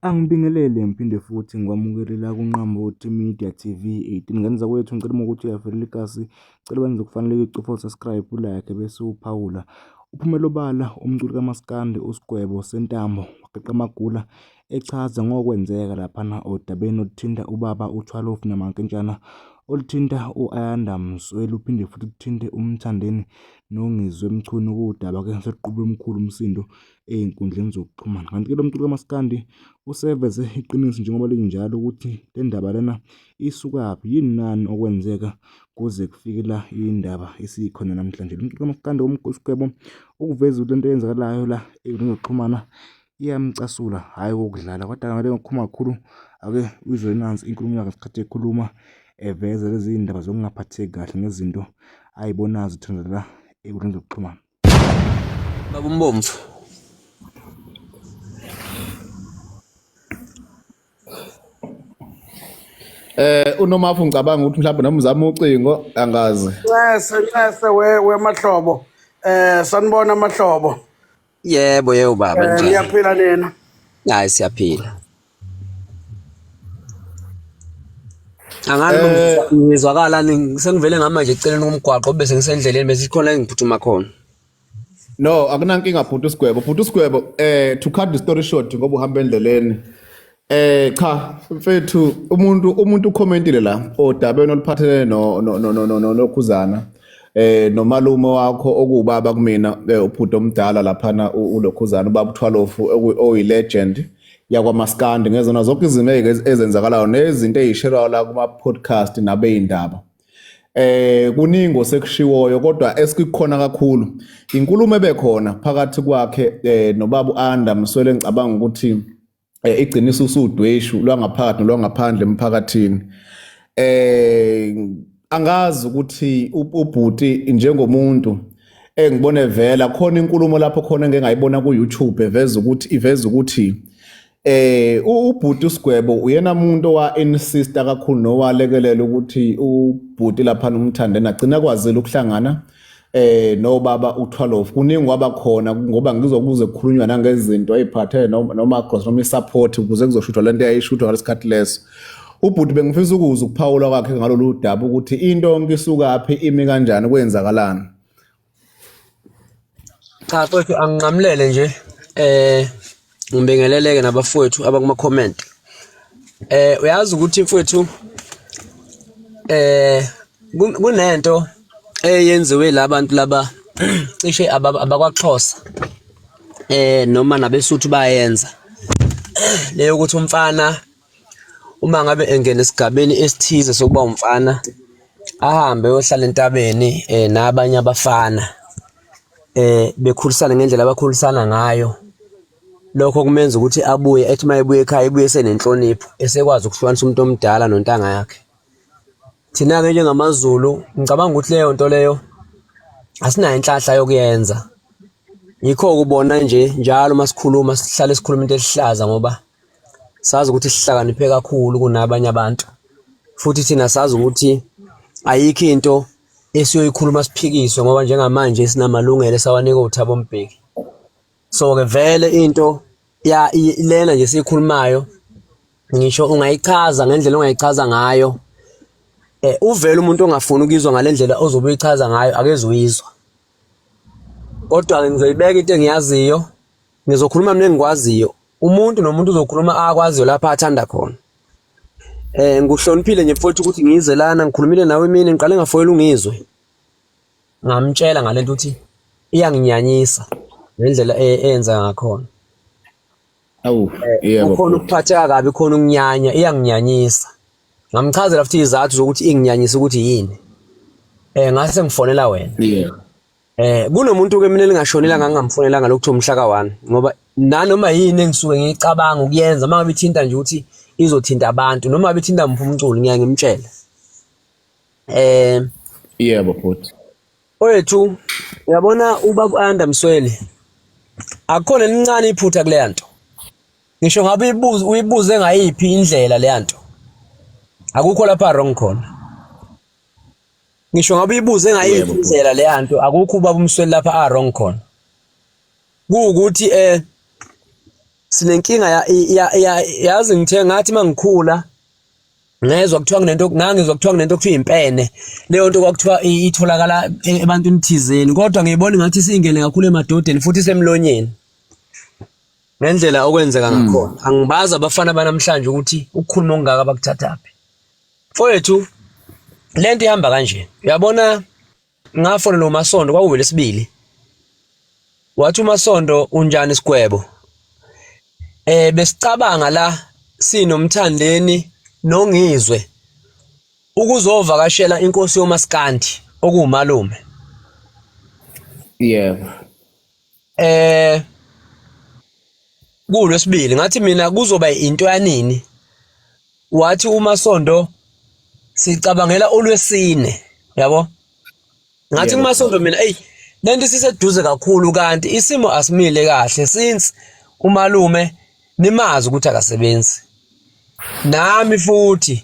Angibingelele ngiphinde futhi ngikwamukele la kuNqambothi Media TV 18. Ngane zakwethu ngicela uma ukuthi uyavelela ikasi, cela wenze okufanele ucofa u-subscribe, u-like bese uphawula. Uphumele obala umculi kaMaskandi uSgwebo Sentambo wageqa amagula echaza ngokwenzeka laphana odabeni oluthinta ubaba uThwalofu namankentshana oluthinta u-Ayanda Msweli uphinde futhi luthinte uMthandeni noNgizwe Mchunu kuwudaba-ke seluqubule omkhulu umsindo ey'nkundleni zokuxhumana. Kanti-ke lo mculo kamaskandi useveze iqiniso njengoba linjalo ukuthi le ndaba lena isukaphi, yini nani okwenzeka kuze kufike la indaba isikhona namhlanje. Lo mculo kamaskandi uSgwebo ukuveza ukuthi lento eyenzakalayo la ey'nkundleni zokuxhumana iyamcasula, hhayi okokudlala kodwa ngale ngokukhuluma kakhulu ake uyizwe nansi inkulumo yakhe ngesikhathi ekhuluma eveza lezi ndaba zokungaphatheki kahle ngezinto ayibonayo zithandela la ey'nkundleni zokuxhumana. Baba uMbomvu. Unomafu ngicabanga ukuthi mhlawumbe noma uzama ucingo angazi. Ncese ncese we wemahlobo. Sanibona mahlobo. Yebo yebo baba njani? Niyaphila nina? Hayi siyaphila. Angazi noma ngizwakala sengivele ngama nje eceleni komgwaqo bese ngisendleleni bese sikhona engiphuthuma khona. No, akunankinga bhuti uSigwebo. Bhuti uSigwebo, to cut the story short ngoba uhamba endleleni. Cha mfethu umuntu ucommentile la odabeni oluphathelene no no no no no nokhuzana. Nomalume wakho okuwubaba kumina ubhuti omdala laphana ulokhuzana ubaba uThwalofu oyi legend yakwaMaskandi ngezona zonke izimo ezenzakalayo nezinto ey'sherwayo la kuma-podcast nabey'ndaba. Kuningi osekushiwoyo kodwa esikukhona kakhulu inkulumo ebekhona phakathi kwakhe nobaba uAnda Mswele ngicabanga ukuthi igcina isusudweshu lwangaphakathi nolwangaphandle emphakathini. Angazi ukuthi ubhuti njengomuntu engibone vela khona inkulumo lapho khona engeke ngayibona ku YouTube eveza ukuthi iveza ukuthi ubhuti uSigwebo uyena umuntu owa insista kakhulu nowalekelela ukuthi ubhuti lapha umthandeni agcina kwazile ukuhlangana nobaba uThwalofu. Kuningi kwaba khona ngoba ngizwa kuze kukhulunywa nangezinto eziphathe noma cross noma isupport ukuze kuzoshuthwa lento eyayishuthwa ngalesikhathi leso. Ubhuti bengifisa ukuzwa ukuphawula kwakhe ngalolu daba ukuthi into yonke isukaphi imi kanjani kwenzakalani. Cha mfowethu anginqamulele nje ngibingeleleke nabafowethu abakuma comment. Uyazi ukuthi mfowethu kunento eyenziwe labantu laba cishe abakwaXhosa noma nabeSuthu bayenza leyo ukuthi umfana uma ngabe engena esigabeni esithize sokuba umfana ahambe ayohlala entabeni nabanye abafana bekhulisane ngendlela abakhulisana ngayo. Lokho kumenza ukuthi abuye ethi uma ebuya ekhaya ebuye esenenhlonipho esekwazi ukuhlukanisa umuntu omdala nontanga yakhe. Thina-ke njengamaZulu ngicabanga ukuthi leyo nto leyo asinayo inhlanhla yokuyenza. Yikho-ke ubona nje njalo uma sikhuluma sihlale sikhuluma into eluhlaza ngoba sazi ukuthi sihlakaniphe kakhulu kunabanye abantu futhi thina sazi ukuthi ayikho into esiyoyikhuluma siphikiswe ngoba njengamanje sinamalungelo esawanikwa uThabo Mbeki. So-ke vele into ya lena nje siyikhulumayo ngisho ungayichaza ngendlela ongayichaza ngayo uvele umuntu ongafuni ukuyizwa ngale ndlela ozobe uyichaza ngayo akezuyizwa. Kodwa-ke ngizoyibeka into engiyaziyo, ngizokhuluma mina engikwaziyo. Umuntu nomuntu uzokhuluma akwaziyo lapho athanda khona. Ngikuhloniphile nje mfowethu ukuthi ngize lana ngikhulumile nawe emini ngiqale ngafoyela ungizwe. Ngamtshela ngalento ukuthi iyanginyanyisa ngendlela eyenza ngakhona. Awu, yebo. Kukhona ukuphatheka kabi, khona ukunyanya, iyanginyanyisa. Ngamchazela futhi izathu zokuthi inginyanyisa ukuthi yini. Ngase ngifonela wena. Yeah. Kunomuntu ke mina elingashonela ngangamfonelanga lokuthiwa umhla ka-1 ngoba nanoma yini engisuke ngiyicabanga ukuyenza uma ngabe ithinta nje ukuthi izothinta abantu noma ngabe ithinta muphi umculo ngiyaye ngimtshele. Yebo bhuti. Oyethu uyabona ubaba Ayanda Msweli akukhona elincane iphutha kuleya nto. Ngisho ngabe uyibuze uyibuze ngayiphi indlela leya nto. Akukho lapha wrong khona. Ngisho ngabe uyibuze ngayiphi indlela leya nto akukho ubaba uMsweli lapha a wrong khona. Kuwukuthi Sinenkinga yazi ngithe ngathi mangikhula ngezwa kuthiwa kunento, ngangizwa kuthiwa kunento kuthiwa impene. Leyo nto kwakuthiwa itholakala ebantwini thizeni, kodwa ngiyibona ngathi isingene kakhulu emadodeni futhi isemlonyeni. Ngendlela okwenzeka ngakhona. Angibazi abafana banamhlanje ukuthi ukukhuluma okungaka bakuthathaphi. Mfowethu, lento ihamba kanje. Uyabona, ngafonela uMasondo kwakuwelesibili. Wathi uMasondo, unjani Sigwebo? Besicabanga la sinoMthandeni noNgizwe ukuzovakashela inkosi yomaskandi okuwumalume. Yebo. Kulwesibili ngathi mina kuzoba into yanini? Wathi uMasondo sicabangela olwesine, yabo? Ngathi kuMasondo mina, ey, lento isiseduze kakhulu kanti isimo asimile kahle since umalume nimazi ukuthi akasebenzi. Nami futhi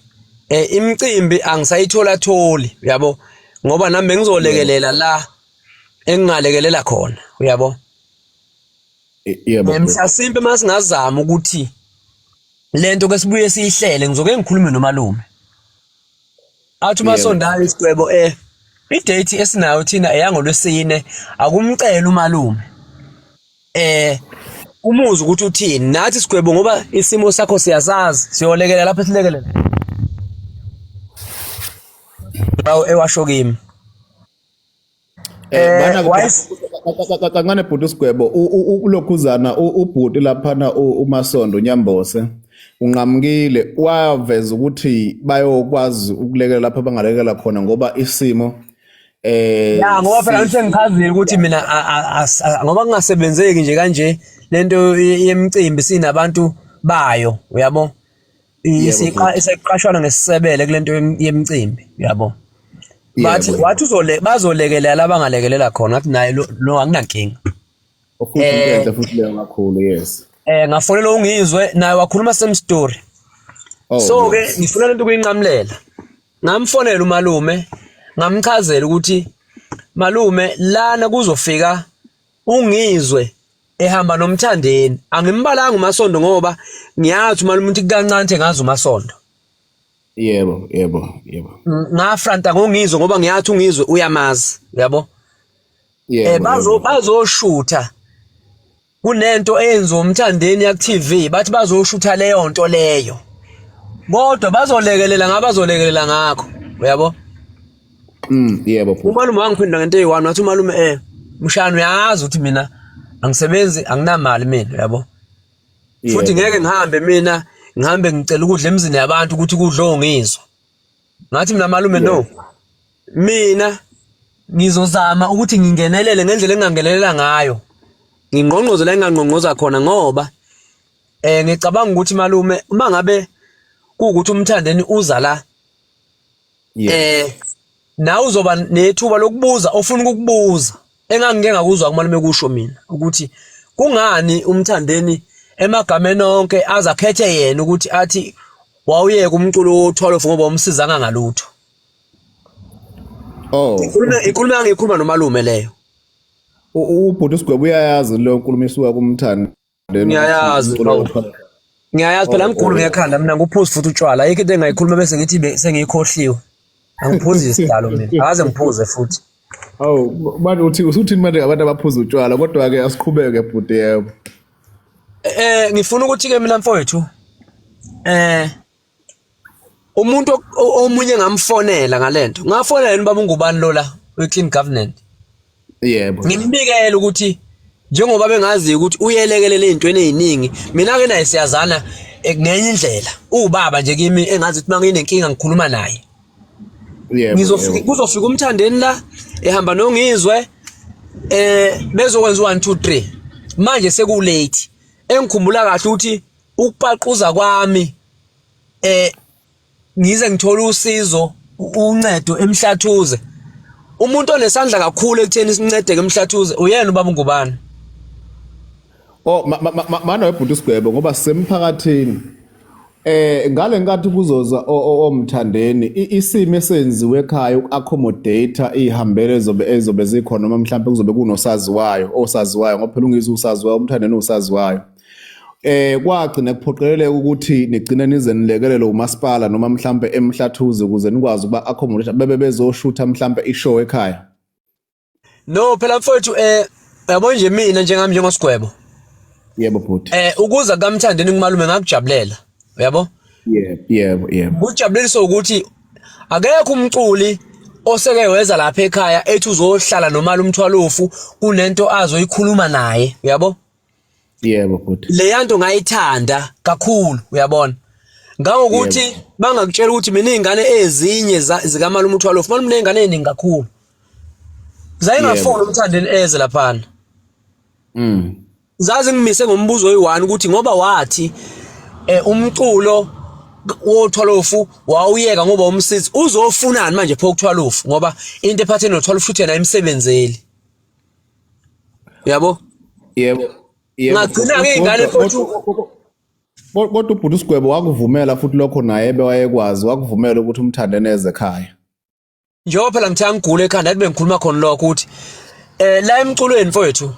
imicimbi angisayithola tholi, uyabo? Ngoba nami bengizolekelela la engingalekelela khona, uyabo? Yebo. Mhlasimpe masingazama ukuthi lento ke sibuye siyihlele, ngizoke ngikhulume nomalume. Athi uMasondayo isigwebo i-date esinayo thina eyangolwesine, akumcela umalume. Umuzi ukuthi uthini nathi sigwebo, ngoba isimo sakho siyasazi, siyolekelela lapho esilekelela. Awu ewasho kimi. Bana kancane bhuti Sigwebo, ulokhuzana ubhuti laphana uMasondo Nyambose unqamukile, waveza ukuthi bayokwazi ukulekelela lapho abangalekela khona ngoba isimo Ya, ngoba phela sengichazile ukuthi mina ngoba kungasebenzeki nje kanje lento yemicimbi sinabantu bayo, uyabo? Isiqashwana ngesisebele kulento yemicimbi, uyabo? Bathi wathi uzole bazolekelela abangalekelela khona, ngathi naye lo anginankinga. Futhi into enhle futhi leyo kakhulu, yes. Ngafonela uNgizwe naye wakhuluma same story. So ke ngifuna lento kuyinqamulela. Ngamfonela umalume, ngamchazela ukuthi malume lana kuzofika uNgizwe ehamba noMthandeni. Angimbalanga uMasondo ngoba ngiyazi umalume ukuthi kancane ngazi uMasondo. Yebo, yebo, yebo. Ngafranta ngoNgizwe ngoba ngiyathi uNgizwe uyamazi, uyabo? Yebo. Bazoshutha. Kunento eyenziwa uMthandeni ya TV, bathi bazoshutha leyo nto leyo. Kodwa bazolekelela ngabazolekelela ngakho, uyabo? Yebo. Umalume wangiphendula ngento eyi-1, wathi umalume mshana uyazi ukuthi mina angisebenzi, anginamali mina, uyabo? Futhi ngeke ngihambe mina, ngihambe ngicela ukudla emzini yabantu ukuthi kudle oNgizwe. Ngathi mina malume no. Mina ngizozama ukuthi ngingenelele ngendlela engingangenelela ngayo. Ngingqongqoze la engingangqongqoza khona ngoba ngicabanga ukuthi malume uma ngabe kuwukuthi uMthandeni uza la nawe uzoba nethuba lokubuza ofuna ukukubuza engangike ngakuzwa kumalume kusho mina ukuthi kungani uMthandeni emagameni onke azakhethe yena ukuthi athi wawuyeka umculo wothwalo ngoba umsizanga ngalutho. Ikhuluma ngikhuluma nomalume leyo. Ubhuti Sigwebo uyayazi leyo nkulumo isuka kuMthandeni. Ngiyayazi. Ngiyayazi phela ngikhulu ngekhanda mina, nguphuza futhi utshwala. Ayikho into engayikhuluma bese ngithi sengiyikhohliwe. Angiphuzi isidalo mina. Akaze ngiphuze futhi. Awu manje uthi usuthini manje abantu abaphuza utshwala, kodwa ke asiqhubeke bhuti yebo. Ngifuna ukuthi ke mina mfowethu umuntu omunye ngamfonela ngalento. Ngafonela yena ubaba uNgubani lola we clean government. Yebo. Ngimbikele ukuthi njengoba bengazi ukuthi uyelekelela ezintweni eziningi, mina ke naye siyazana ngenye indlela. Ubaba nje kimi engazi ukuthi manginenkinga ngikhuluma naye. Yebo. Ngizofika kuzofika uMthandeni la ehamba noNgizwe bezokwenza 1 2 3. Manje seku late. Engikhumbula kahle ukuthi ukupaquza kwami ngize ngithola usizo uncedo eMhlathuze. Umuntu onesandla kakhulu ekutheni sincedeke eMhlathuze uyena ubaba uNgubani. Oh mana webhuti Sigwebo ngoba sisemphakathini. Ngale nkathi kuzoza oMthandeni isimo esenziwe ekhaya uku-accommodate ihambele ezobe zikhona noma mhlawumbe kuzobe kunosaziwayo osaziwayo ngoba phela uNgizwe usaziwayo uMthandeni usaziwayo. Kwagcina kuphoqeleleka ukuthi nigcine nize nilekelele umasipala noma mhlambe emhlathuze ukuze nikwazi ukuba accommodate bebe bezoshutha mhlambe ishow ekhaya. No phela mfowethu yabo nje mina njengami njengosigwebo. Yebo bhuti. Ukuza kaMthandeni kumalume ngakujabulela. Uyabo? Yebo yebo yebo. Kujabuliswa ukuthi akekho umculi oseke weza lapha ekhaya ethi uzohlala nomalume umthwalofu kunento azoyikhuluma naye. Uyabo? Yebo bhuti. Leya nto ngayithanda kakhulu uyabona. Ngangokuthi bangakutshela ukuthi mina izingane ezinye zikamalume uThwalofu, malume unezingane eziningi kakhulu. Zayingafuni uMthandeni eze laphana. Zazi ngimise ngombuzo oyi-1 ukuthi ngoba wathi umculo woThwalofu wawuyeka ngoba umsizi uzofunani manje pho kuThwalofu ngoba into ephathene noThwalofu futhi yena ayimsebenzeli. Uyabo? Yebo. Yebo. Ngagcina-ke iy'ngane futhi Kodwa ubhuti uSigwebo wakuvumela futhi lokho naye bewayekwazi wakuvumela ukuthi uMthandeni eze ekhaya. Njengoba phela ngithe angigule ekhanda athi bengikhuluma khona lokho ukuthi la emculweni mfowethu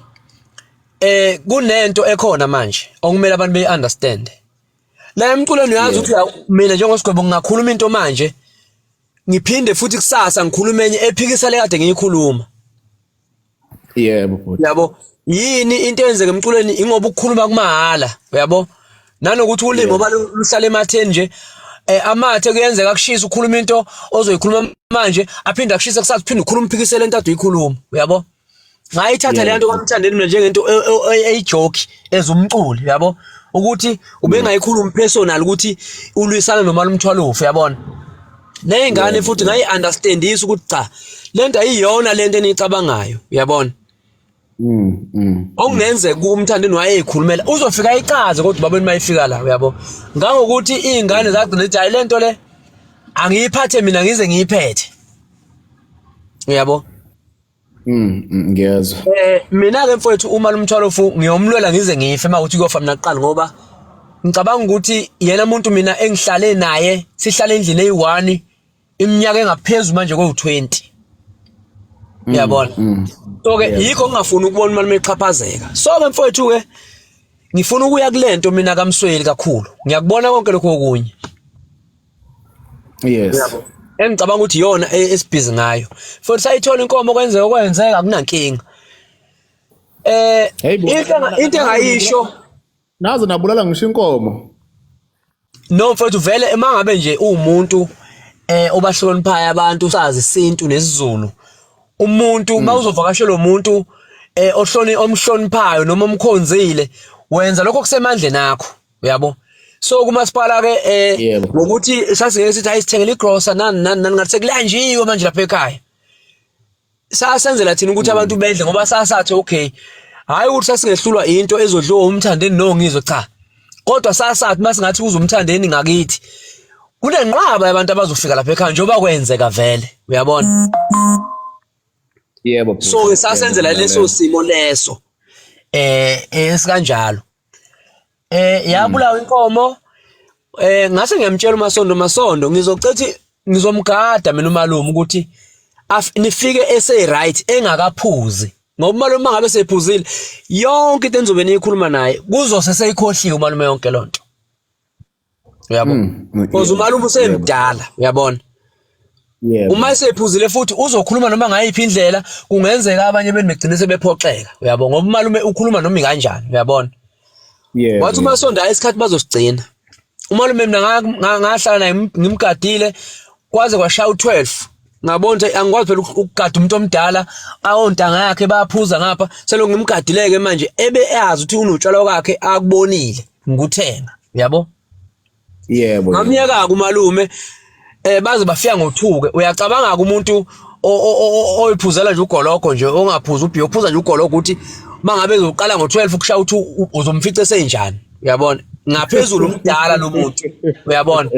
kunento ekhona manje okumele abantu beyi understand. La emculweni uyazi ukuthi mina njengoSigwebo ngingakhuluma into manje ngiphinde futhi kusasa ngikhulume enye ephikisa le kade ngiyikhuluma. Yebo bhuti. Yabo yini into eyenzeka emculweni ingoba ukukhuluma kumahhala uyabo nanokuthi ulimi ngoba luhlala ematheni nje amathe kuyenzeka kushisa ukhuluma into ozoyikhuluma manje aphinde akushise kusasa uphinde ukhuluma uphikisele into ade uyikhuluma uyabo ngayithatha le nto kaMthandeni mina njengento eyijoke ezumculi uyabo ukuthi ubengayikhulumi personal ukuthi ulwisana nomalume umthwalofu uyabona ney'ngane futhi ngayi-understandisa ukuthi cha lento ayiyona lento eniyicabangayo uyabona okungenzeka umthandeni wayeyikhulumela uzofika ayichaze kodwa ubabeni mayifika la uyabo ngangokuthi iy'ngane zagcina zithi hayi lento le angiyiphathe mina ngize ngiyiphethe uyabo. Ngiyezwa. Mina ke mfowethu uma lumthwalofu ngiyomlwela ngize ngife uma ukuthi kuyofa mina kuqala ngoba ngicabanga ukuthi yena umuntu mina engihlale naye sihlale endlini eyi-1 iminyaka engaphezulu manje kowu-20. Uyabona? So ke yikho ngingafuni ukubona umalume exhaphazeka. So ke mfowethu ke ngifuna ukuya kulento mina kaMsweli kakhulu. Ngiyakubona konke lokho okunye. Yes. Engicabanga ukuthi iyona esibhizi ngayo. Futhi sayithola inkomo kwenzeka okwenzeka akunankinga. Into engayisho naze nabulala ngisho inkomo. No mfowethu vele uma ngabe nje uwumuntu obahloniphayo abantu usazi isintu nesiZulu. Umuntu mawuzovakashela umuntu ohloni omhloniphayo noma omkhonzile wenza lokho kusemandleni akho. Uyabo? So kumasipala ke ngokuthi sasingeke sithi ayisithengele igrosa nani nani nani ngathi sekulanjiwe manje lapha ekhaya. Sasenzela thina ukuthi abantu bedle ngoba sasathi okay hayi ukuthi sasingehlulwa into ezodliwa uMthandeni noNgizwe cha. Kodwa sasathi masingathi kuze uMthandeni ngakithi kunenqwaba yabantu abazofika lapha ekhaya njengoba kwenzeka vele uyabona. Yebo. So ke sasenzela leso simo leso esikanjalo. Yabulawa inkomo ngase ngiyamtshela uMasondo Masondo ngizocethi ngizomgada mina umalume ukuthi nifike ese right engakaphuzi ngoba umalume mangabe sephuzile yonke into enizobe niyikhuluma naye kuzose seyikhohliwe umalume yonke lonto uyabo because umalume usemdala uyabona. Uma esephuzile futhi uzokhuluma noma ngayiphi indlela kungenzeka abanye benu begcine sebephoxeka uyabo ngoba umalume ukhuluma noma kanjani uyabona. Wathi uMasondo hayi isikhathi bazosigcina. Umalume mina ngahlala naye ngimgadile kwaze kwashaya u12 ngabona ukuthi angikwazi phela ukugada umuntu omdala awontanga yakhe bayaphuza ngapha selokhu ngimgadileke manje ebe eyazi ukuthi unotshwala kwakhe akubonile ngikuthenga uyabo. Yebo. Ngamyeka kumalume baze bafika ngothuke uyacabanga umuntu oyiphuzela nje ugologo nje ongaphuza ubhiyo uphuza nje ugologo ukuthi mangabe ezoqala ngo12 kushaya ukuthi uzomfica esenjani uyabona ngaphezulu umdala lo muntu uyabona.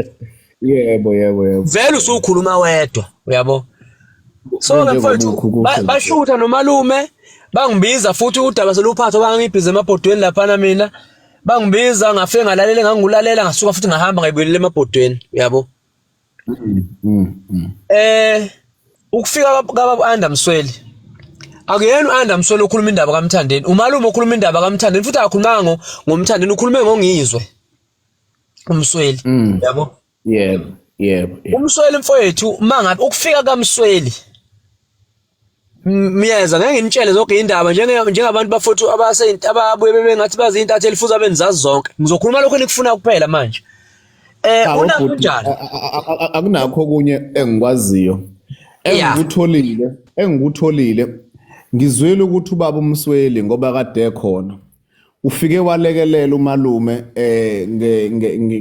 Yebo yebo yebo. Vele usukhuluma wedwa uyabo. So ke mfowethu bashutha nomalume bangibiza futhi udaba seluphatha bangibhiza emabhodweni laphana mina bangibiza ngafike ngalalela ngangulalela ngasuka futhi ngahamba ngayibuyelela emabhodweni uyabo. Ukufika kababa Anda Msweli. Akuyena u-Anda Msweli okhuluma indaba kaMthandeni, umalume okhuluma indaba kaMthandeni futhi akakhulumanga ngoMthandeni, ukhulume ngoNgizwe uMsweli. Yabo? Yebo, yebo. UMsweli mfowethu mangabe ukufika kaMsweli Myeza ngeke nginitshele zonke indaba njengabantu bafowethu abase ababuye bebengathi bazi intatheli futhi abenzazi zonke. Ngizokhuluma lokho enikufuna kuphela manje. Eh una kunjani? Akunakho okunye engikwaziyo. Engikutholile, engikutholile ngizwile ukuthi ubaba uMsweli ngoba kade ekhona. Ufike walekelela umalume eh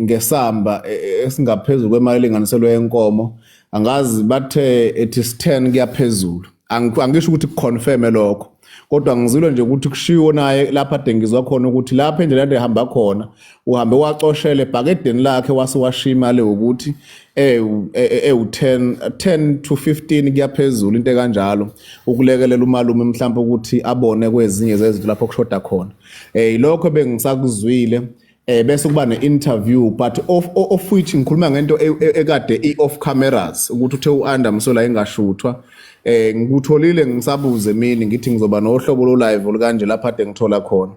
ngesamba eh, eh, esingaphezulu kwemali elinganiselwe yenkomo angazi bathe it is 10 kuyaphezulu angisho ukuthi kuconfirme lokho kodwa ngizwile nje ukuthi kushiwo naye lapha ade ngizwa khona ukuthi lapha endleleni ade ehamba khona uhambe wacoshele ebhakedeni lakhe wase washiya imali ukuthi ewu-10 10 to 15 kuyaphezulu into ekanjalo ukulekelela umalume mhlawumbe ukuthi abone kwezinye zezinto lapho kushoda khona eh ilokho bengisakuzwile eh bese kuba ne-interview but of which ngikhuluma ngento e, e, ekade i-off cameras ukuthi uthe u-anda msola engashuthwa eh ngikutholile ngisabuze emini ngithi ngizoba nohlobo lo live olukanje lapha ade ngithola khona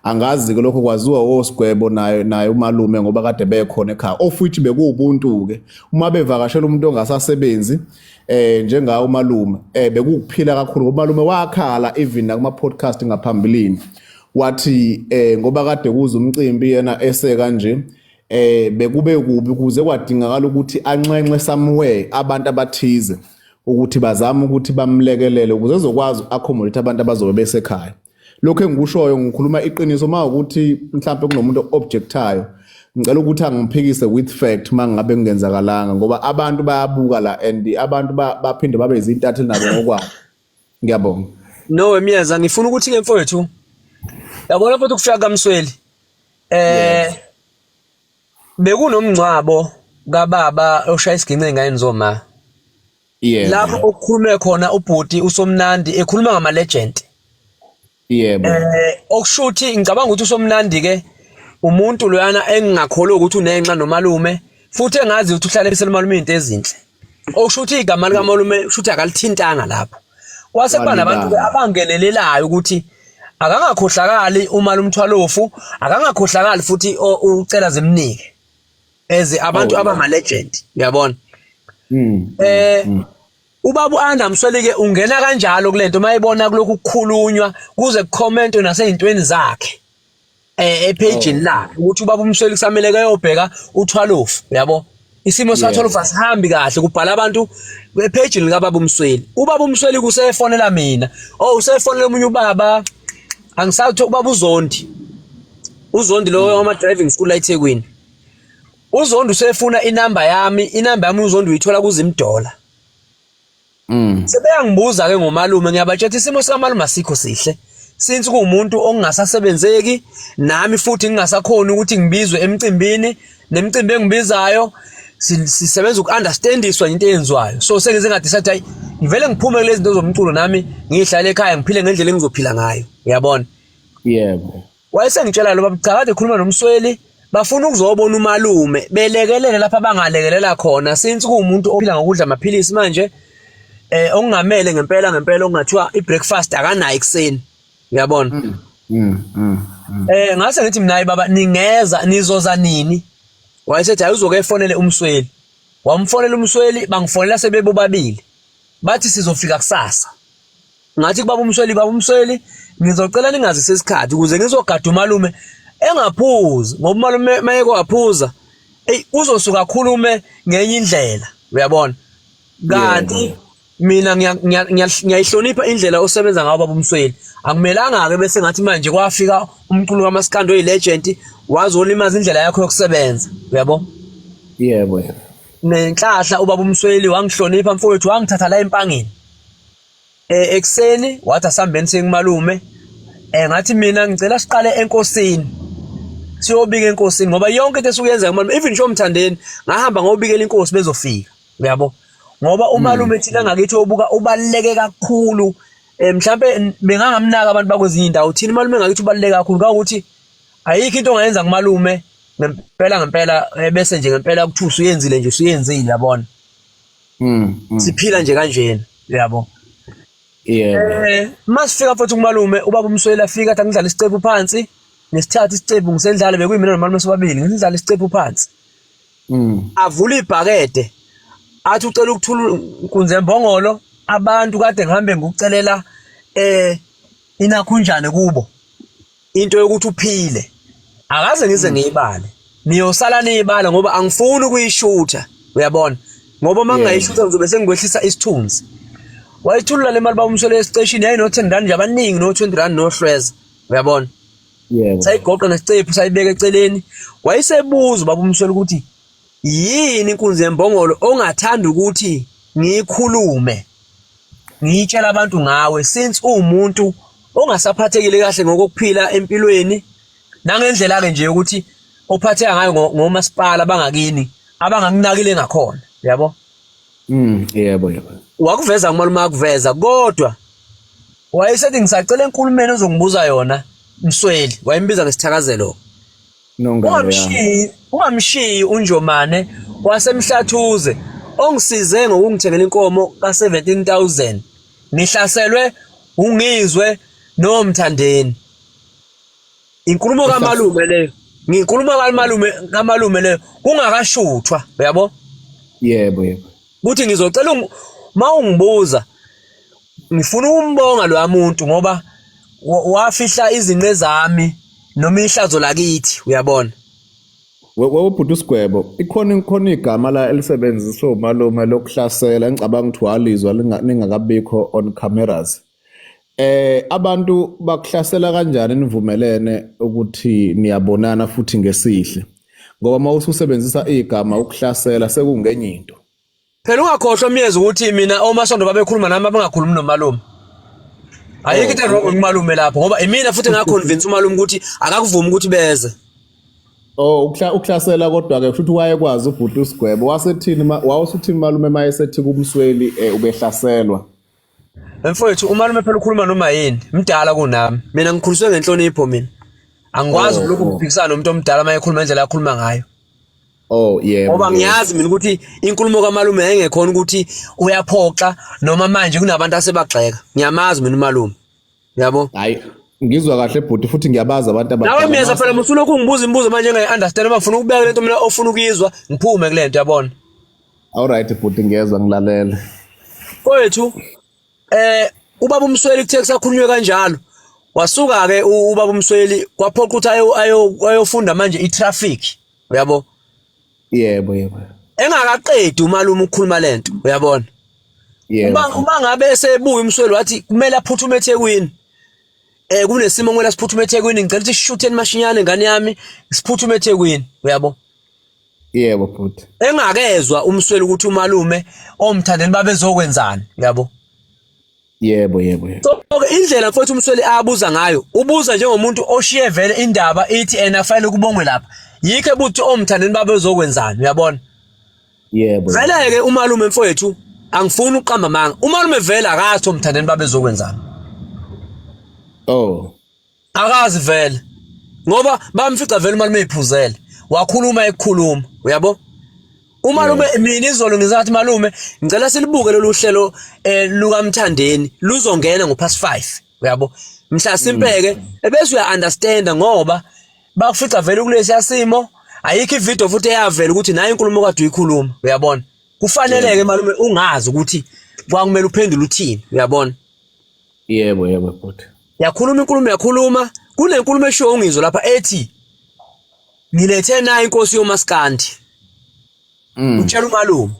angazi ke lokho kwaziwa osigwebo naye naye umalume ngoba kade bekhona ekhaya of which bekuwubuntu ke uma bevakashela umuntu ongasasebenzi eh njengawo umalume eh bekukuphila kakhulu ngoba umalume wakhala even nakuma podcast ngaphambilini wathi eh ngoba kade kuza umcimbi yena ese kanje eh bekube kubi kuze kwadingakala ukuthi anxenxe somewhere abantu abathize ukuthi bazame ukuthi bamlekelele ukuze ezokwazi accommodate abantu abazobe besekhaya lokho engikushoyo ngikhuluma iqiniso uma ukuthi mhlawumbe kunomuntu objectayo ngicela ukuthi angiphikise with fact uma ngabe kungenzakalanga ngoba abantu bayabuka la and abantu baphinde babe izintatheli nabo ngokwabo ngiyabonga no Myeza ngifuna ukuthi ke mfowethu yabona mfowethu kufika kaMsweli eh bekunomngcwabo kababa oshaya isiginci enganeni zoma Yebo. Lapho okukhulume khona ubhuti uSomnandi ekhuluma ngama legend. Yebo. Eh okushuthi ngicabanga ukuthi uSomnandi ke umuntu loyana engingakholwa ukuthi unenxa nomalume futhi engazi ukuthi uhlale eselumalume izinto ezinhle. Okushuthi igama likamalume kushuthi akalithintanga lapho. Kwase kuba nabantu ke abangenelelayo ukuthi akangakhohlakali umalume Mthwalofu, akangakhohlakali futhi ucela zimnike. As abantu oh, abama legend, uyabona? Mm. Eh mm. Ubaba uAnda Msweli ke ungena kanjalo kulento mayebona kulokhu kukhulunywa kuze kucommentwe naseyintweni zakhe eh epageini oh. lakhe ukuthi ubaba uMsweli kusamele kayobheka uThwalofu uyabo isimo sikaThwalofu asihambi kahle kubhala abantu epageini likababa uMsweli ubaba uMsweli kusefonela mina oh usefonela omunye ubaba angisathi ubaba uZondi uZondi lo wama driving school la eThekwini uZondi usefuna inamba yami inamba yami uZondi uyithola kuzimdola mm. Sebeyangibuza ke ngomalume ngiyabatshela isimo sikamalume asikho sihle since kuwumuntu ongasasebenzeki nami futhi ngingasakhoni ukuthi ngibizwe emcimbini nemicimbi engibizayo sisebenza uku-understandiswa into eyenziwayo so sengize ngadecide hayi ngivele ngiphume kulezi zinto zomculo nami ngihlale ekhaya ngiphile ngendlela engizophila ngayo uyabona yebo Wayesengitshela lo baba cha kade ekhuluma noMsweli bafuna ukuzobona umalume belekelele lapha bangalekelela khona since kuwumuntu ophila ngokudla amaphilisi manje eh okungamele ngempela ngempela okungathiwa i-breakfast akanayo ekuseni uyabona mm, mm, mm, mm. Eh ngase ngithi mina baba ningeza nizoza nini wayesethi hayi uzoke efonele uMsweli wamfonela uMsweli bangifonela sebebobabili bathi sizofika kusasa ngathi kubaba uMsweli baba uMsweli ngizocela ningazise isikhathi ukuze ngizogada umalume engaphuzi ngoba umalume mayeke waphuza eyi uzosuka akhulume ngenye indlela uyabona kanti mina ngiyayihlonipha indlela osebenza ngayo baba uMsweli akumelanga-ke bese ngathi manje kwafika umculo kamaskandi oyi-legend wazolimaza indlela yakho yokusebenza uyabo yebo yebo nenhlahla ubaba uMsweli wangihlonipha mfowethu wangithatha la empangeni eh ekuseni wathi asambeni sekumalume eh ngathi mina ngicela siqale enkosini siyobika enkosini ngoba yonke into esuke yenzeka kumalume even ngisho umthandeni ngahamba ngobikela inkosi bezofika uyabo ngoba umalume thina ngakithi obuka ubaluleke kakhulu eh mhlambe bengangamnaka abantu bakwezinye indawo thina umalume ngakithi ubaluleke kakhulu kawukuthi ayikho into ongayenza kumalume ngempela ngempela eh, bese nje ngempela kuthiwa usuyenzile nje usuyenzile yabona Mm, mm. Siphila nje kanjena, uyabo. Yebo. Masifika futhi kumalume ubaba uMsweli afika athi angidlale isicephu phansi ngesithatha isicephu ngisendlale bekuyimina nomalume sobabili ngisendlale isicephu phansi. Avula ibhakede athi ucela ukuthula inkunzi yembongolo abantu kade ngihambe ngikucelela inakhunjane kubo into yokuthi uphile akaze ngize ngiyibale niyosala niyibala ngoba angifuni ukuyishutha uyabona ngoba uma ngingayishutha ngizobe sengikwehlisa isithunzi wayithulula le mali bawumswele esiceshini yayino-10 rand nje abaningi no-20 rand nohlweza uyabona Yebo. Sayigoqa ngesicephu sayibeka eceleni. Wayesebuza ubaba uMsweli ukuthi yini inkunzi yembongolo ongathanda ukuthi ngiyikhulume ngiyitshela abantu ngawe since uwumuntu ongasaphathekile kahle ngokokuphila empilweni nangendlela-ke nje yokuthi ophatheka ngayo ngomasipala bangakini abangakunakile ngakhona yabo. Yebo yebo. Wakuveza kumalume akuveza kodwa wayesethi ngisacela enkulumeni ozongibuza yona Msweli wayembiza ngesithakazelo. Nongalo yami. Ungamshiyi, ungamshiyi uNjomane wasemhlathuze ongisize ngokungithengela inkomo ka-17000 ngihlaselwe ungizwe noMthandeni. Inkulumo kamalume leyo. Ngikhuluma kamalume kamalume leyo kungakashuthwa, uyabo? Yebo yebo. Kuthi ngizocela mawungibuza ngifuna ukumbonga lo muntu ngoba wafihla izinqe zami noma ihlazo lakithi, uyabona? Wewe bhuti uSigwebo, ikhona ikhona igama la elisebenziswa umalume lokuhlasela engicabanga ukuthi walizwa ningakabikho on cameras. Abantu bakuhlasela kanjani nivumelene ukuthi niyabonana futhi ngesihle? Ngoba uma ususebenzisa igama ukuhlasela sekungenye into. Phela ungakhohlwa Myezi ukuthi mina oMasondo babekhuluma nami abangakhulumi nomalume. Ayikho into wrong kumalume lapho ngoba imina futhi ngaconvince umalume ukuthi akakuvumi ukuthi beze. Oh ukuhlasela kodwa ke futhi wayekwazi ubhuti uSigwebo wasethini wawusuthini malume mayesethi kumsweli ubehlaselwa. Mfowethu umalume phela ukhuluma noma yini, mdala kunami. Mina ngikhuliswe ngenhlonipho mina. Angikwazi ukulokhu ngiphikisana nomuntu omdala uma ekhuluma indlela akhuluma ngayo. Oh yebo. Ngoba ngiyazi mina ukuthi inkulumo kamalume yayingekhona ukuthi uyaphoxa noma manje kunabantu asebagxeka. Ngiyamazi mina umalume. Yabo? Hayi ngizwa kahle bhuti futhi ngiyabazi abantu abadala. Nawe myeza phela musulokhu ungibuza imibuzo manje engayi understand uma ngifuna ukubeka lento mina ofuna ukuyizwa ngiphume kulento yabona. All right bhuti ngiyezwa ngilalele. Mfowethu ubaba uMsweli kuthe kusakhulunywe kanjalo wasuka ke ubaba uMsweli kwaphoqa ukuthi ayofunda manje i-traffic uyabo. Yebo yebo. Engakaqedi umalume ukukhuluma lento uyabona. Yebo. Uma ngabe esebuya uMsweli wathi kumele aphuthume eThekwini. Kunesimo kumele siphuthume eThekwini ngicela ukuthi sishutheni mashinyane ngane yami siphuthume eThekwini uyabo. Yebo bhuti. Engakezwa uMsweli ukuthi umalume omthandeni babezokwenzani uyabo. Yebo yebo yebo. So ke indlela mfowethu uMsweli abuza ngayo ubuza njengomuntu oshiye vele indaba ithi ena fanele kubongwe lapha. Yikho ebuthi omthandeni babezokwenzani uyabona. Yebo. Vele ke umalume mfowethu angifuni ukuqamba amanga. Umalume vele akathi omthandeni babezokwenzani. Oh. Akazi vele ngoba bamfica vele umalume ephuzele wakhuluma ekukhuluma uyabo umalume mina izolo ngizathi malume ngicela silibuke lolu hlelo lukaMthandeni luzongena ngo past 5 uyabo mhla simpeke ebese uya understand ngoba bakufica vele kulesiya simo ayikho ivideo futhi eyavela ukuthi nayo inkulumo kade uyikhuluma uyabona kufanele ke malume ungazi ukuthi kwakumele uphendule uthini uyabona. Yebo yebo bhuti. Yakhuluma inkulumo yakhuluma kunenkulumo eshiwo ungizwe lapha ethi ngilethe nayo inkosi yomaskandi. Utshela umalume.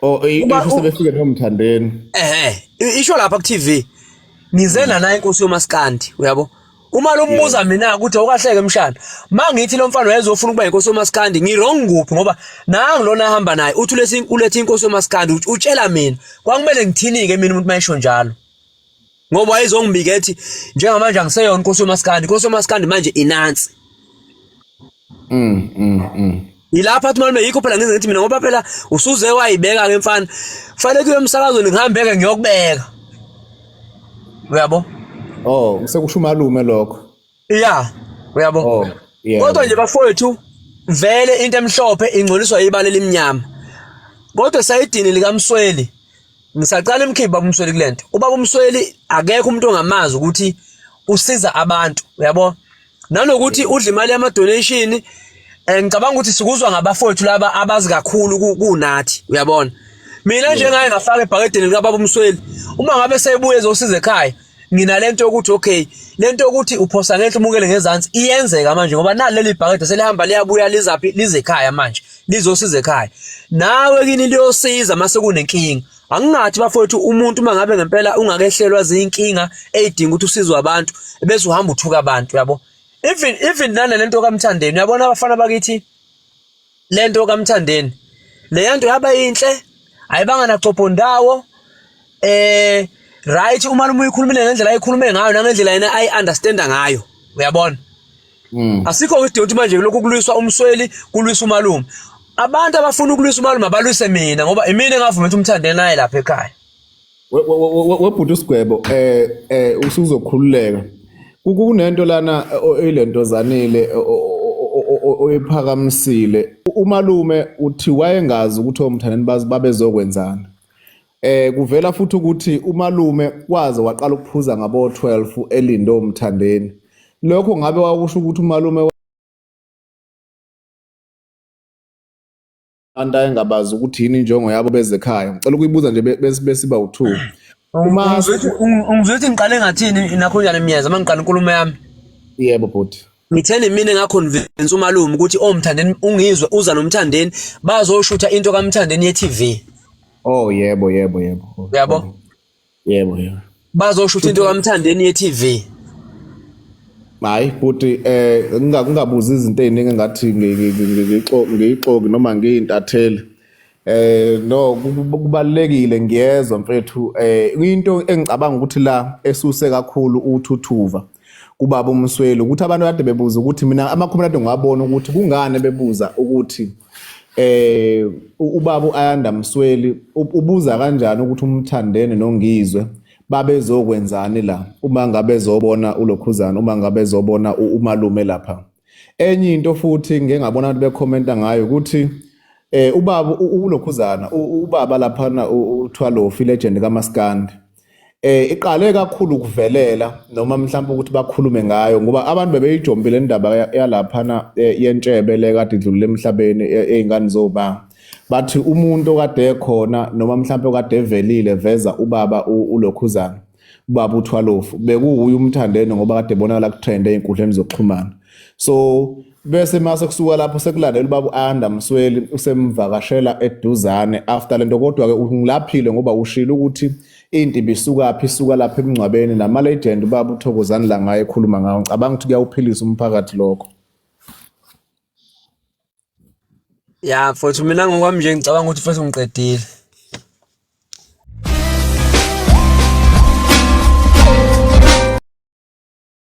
Oh isho sebefike noMthandeni. Ehhe isho lapha ku TV. Ngize nana inkosi yomaskandi uyabo. Umalume umbuza mina ukuthi awukahleke mshana. Mangithi lo mfana wayezofuna ukuba inkosi yomaskandi ngi-wrong kuphi ngoba nangu lona ahamba naye uthi ulethe inkosi yomaskandi utshela mina kwakumele ngithini-ke mina umuntu mayesho njalo ngoba wayezongibika ethi njengamanje angiseyona inkosi yomaskandi inkosi yomaskandi manje inansi. Yilapha athi malume yikho phela ngize ngithi mina ngoba phela usuze wayibeka ke mfana fanele kuye emsakazweni ngihambeke ngiyokubeka uyabo. Oh sekusho umalume lokho. Yeah uyabo. Oh yeah. Kodwa nje bafowethu vele into emhlophe ingcoliswa ibala elimnyama. Kodwa sayidini likaMsweli Ngisacala imkhiphi baba uMsweli kulento. Ubaba uMsweli akekho umuntu ongamazi ukuthi usiza abantu, uyabo? Nanokuthi udla imali yama donation ngicabanga ukuthi sikuzwa ngabafowethu laba abazi kakhulu kunathi, uyabona? Mina njengaye ngafaka ebhakedeni likababa uMsweli. Uma ngabe sebuye ezosiza ekhaya, nginalento yokuthi okay, lento yokuthi uphosa ngenhla umukele ngezansi iyenzeka manje ngoba nali leli bhakede selihamba liyabuya lizaphi lize ekhaya manje lizosiza ekhaya. Nawe kini liyosiza mase kunenkinga. Angingathi bafowethu umuntu uma ngabe ngempela ungakehlelwa zinkinga eyidinga ukuthi usizwe abantu bese uhamba uthuka abantu yabo. Even nalento kaMthandeni uyabona abafana bakithi lento kaMthandeni leya nto yaba yinhle ayibanga nacopho ndawo right umalume uyikhulumile ngendlela ayikhulume ngayo nangendlela yena ayi understanda ngayo uyabona. Asikho isidingo ukuthi manje lokhu kulwiswa uMsweli kulwiswa umalume. Abantu abafuna ukulwisa umalume abalwise mina ngoba imina engavuma ukuthi uMthandeni naye lapha ekhaya. Webhuti uSigwebo usuzokhululeka. Kunento lana oyilento zanile oyiphakamisile. Umalume uthi wayengazi ukuthi oMthandeni bazi babezokwenzani. Kuvela futhi ukuthi umalume waze waqala ukuphuza ngabo 12 elinde oMthandeni. Lokho ngabe wakusho ukuthi umalume abantu ayengabazi ukuthi yini injongo yabo bezekhaya. Ngicela ukuyibuza nje besiba u2. Uma ungizwe ukuthi ngiqale ngathini nakho njani Myeza uma ngiqala inkulumo yami? Yebo bhuti. Ngitheni mina engaconvince umalume ukuthi oMthandeni ungizwe uza noMthandeni bazoshutha into kaMthandeni ye-TV. Oh yebo yebo yebo. Uyabo? Yebo yebo. Bazoshutha into kaMthandeni ye-TV. Hayi bhuti ngingabuza izinto eziningi engathi ngiyixoki noma ngiyintatheli. No kubalekile ngiyezwa mfethu into engicabanga ukuthi la esuse kakhulu uthuthuva kubaba uMsweli ukuthi abantu kade bebuza ukuthi mina amakhomenti kade ngiwabona ukuthi kungani bebuza ukuthi ubaba uAyanda Msweli ubuza kanjani ukuthi uMthandeni noNgizwe babezokwenzani la uma ngabe ezobona ulokhuzana uma ngabe ezobona umalume lapha. Enye into futhi ngike ngabona abantu bekhomenta ngayo ukuthi ubaba ulokhuzana ubaba laphana uThwalofi legend kaMaskandi iqale kakhulu ukuvelela noma mhlawumbe ukuthi bakhulume ngayo ngoba abantu bebeyijombile indaba yalaphana yentshebe le kade idlulile emhlabeni ey'ngane zobaba bathi umuntu okade ekhona noma mhlawumbe okade evelile veza ubaba ulokhuzana ubaba uThwalofu bekuwuye uMthandeni ngoba kade ebonakala kutrend ey'nkundleni zokuxhumana. So bese mase kusuka lapho sekulandela ubaba u-Ayanda Msweli usemvakashela eduzane after lento, kodwa-ke ungilaphile ngoba ushilo ukuthi into ibisukaphi isuka lapha emngcwabeni nama-legend ubaba uThokozani Langa ekhuluma ngawo. Ngicabanga ukuthi kuyawuphilisa umphakathi lokho. Ya mfowethu mina ngokwami nje ngicabanga ukuthi mfethu ngiqedile.